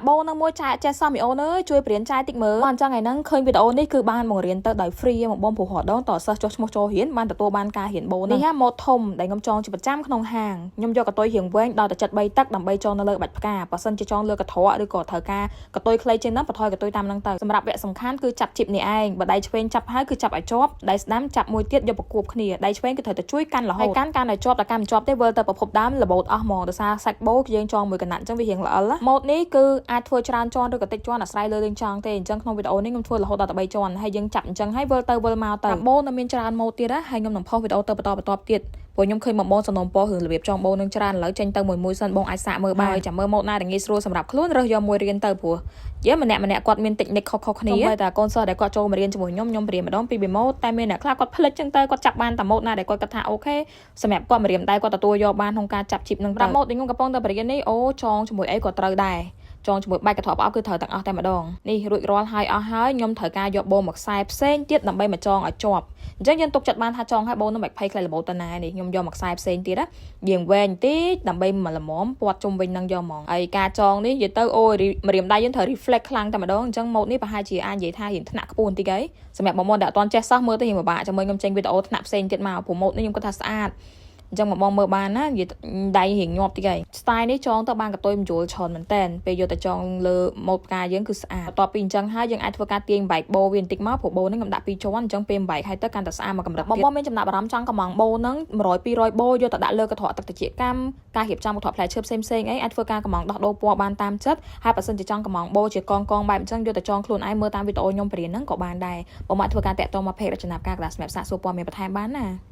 បូនឹងមួយចែកចេះសោះមីអូនអើយជួយបរៀនចែកតិចមើលអញ្ចឹងថ្ងៃហ្នឹងឃើញវីដេអូនេះគឺបានបង្រៀនទៅដោយ free មកបងព្រោះរដងតសិស្សចុះឈ្មោះចូលរៀនបានទទួលបានការរៀនបូនេះហាម៉ូតធំដែលខ្ញុំចងជាប្រចាំក្នុងហាងខ្ញុំយកកតុយរៀងវែងដល់តែចិត្ត3ទឹកដើម្បីចងនៅលើបាច់ផ្កាបើសិនជាចងលើកន្ត្រកឬក៏ត្រូវការកតុយខ្លីជាងហ្នឹងបន្ថយកតុយតាមហ្នឹងទៅសម្រាប់វគ្គសំខាន់គឺចាប់ជីបនេះឯងបើដៃឆ្វេងចាប់ហើយគឺចាប់ឲ្យជាប់ដៃស្ដាំចាប់មួយទៀតយកប្រគួបគ្នាដៃឆ្វេងគឺត្រូវតែជួយកាន់រហូតហើយកាន់កាន់ឲ្យជាប់តែកាន់មិនជាប់ទេវិលទៅប្រភពដើមរបូតអស់ហ្មងដោយសារសាច់បូយើងចងមួយកណាត់អញ្ចឹងវារៀងល្អិលម៉ូតនេះគឺអាចធ្វើច្រើនជាន់ឬក៏តិចជាន់អាស្រ័យលើយើងចង់ទេអញ្ចឹងក្នុងវីដេអូនេះខ្ញុំធ្វើរហូតដល់តែ3ជាន់ហើយយើងចាប់អញ្ចឹងហើយវិលទៅវិលមកទៅបូនៅមានច្រើនម៉ូតទៀតណាហើយខ្ញុំនឹងផុសវីដេអូទៅបន្តបន្តទៀតព្រោះខ្ញុំឃើញបងបងសំណូមពររឿងរបៀបចងបូនឹងច្រើនឥឡូវចេញទៅមួយមួយសិនបងអាចសាកមើលបានចាំមើលម៉ូតណាដែលងាយស្រួលសម្រាប់ខ្លួនរើសយកមួយរៀនទៅព្រោះយើងម្នាក់ម្នាក់គាត់មានតិចនិកខុសៗគ្នាតែតែកូនសិស្សដែលគាត់ចូលមករៀនជាមួយខ្ញុំខ្ញុំបរៀនម្ដងពីរម៉ូតតែមានអ្នកខ្លះគាត់ភ្លេចចឹងទៅគាត់ចាប់បានតែម៉ូតណាដែលគាត់គិតថាOK សម្រាប់គាត់មករៀនដែរគាត់ទទួលយកបានក្នុងការចាប់ជីបនឹងទៅម៉ូតដែលខ្ញុំកំពុងតែបរៀននេះអូចងជាមួយអីក៏ត្រូវដែរចងជាមួយបាច់កន្ត្រកផ្អប់គឺត្រូវទាំងអស់តែម្ដងនេះរួចរាល់ហើយអស់ហើយខ្ញុំត្រូវការយកបូមួយខ្សែផ្សេងទៀតដើម្បីមកចងឲ្យជាប់អញ្ចឹងយើងទុកចិត្តបានថាចងឲ្យបូនឹងមិនភ័យខ្លាចរបូតទៅណានេះខ្ញុំយកមួយខ្សែផ្សេងទៀតណាយើងវែងតិចដើម្បីមកល្មមពាត់ជុំវិញនឹងយកហ្មងហើយការចងនេះនិយាយទៅអូយម្រាមដៃយើងត្រូវ reflex ខ្លាំងតែម្ដងអញ្ចឹងម៉ូតនេះប្រហែលជាអាចនិយាយថារៀងថ្នាក់ខ្ពស់បន្តិចហើយសម្រាប់បងប្អូនដែលអត់ទាន់ចេះសោះមើលទៅរៀងពិបាកចាំមើលខ្ញុំចេញវីដេអូថ្នាក់ផ្សេងទៀតមកព្រោះម៉ូតនេះខ្ញុំគាត់ថាស្អាតអញ្ចឹងមកបងមើលបានណានិយាយដៃរៀងញាប់តិចហើយ style នេះចងទៅបានកតុយមជុលច្រើនមែនតែនពេលយកទៅចងលើម៉ូតផ្កាយើងគឺស្អាតបន្ទាប់ពីអញ្ចឹងហើយយើងអាចធ្វើការទាញបែកបូវាបន្តិចមកព្រោះបូនេះខ្ញុំដាក់ពីរជាន់អញ្ចឹងពេលបែកហើយទៅកាន់តែស្អាតមកកម្រិតទៀតបងបងមានចំណាប់អារម្មណ៍ចង់កំងបូហ្នឹង100 200បូយកទៅដាក់លើកន្ត្រកទឹកតិចកម្មការរៀបចំកន្ត្រកផ្លែឈើផ្សេងផ្សេងអីអាចធ្វើការកំងដោះដូរពណ៌បានតាមចិត្តហើយបើសិនជាចង់កំងបូជាកងកងបែបអញ្ចឹងយកទៅចងខ្លួនឯងមើលតាមវីដេអូខ្ញុំបរៀនហ្នឹងក៏បានដែរបងមកធ្វើការតាក់ទងមក page រចនាផ្កាកដាសម្រាប់សាកសួរព័ត៌មានបន្ថែមបានណា។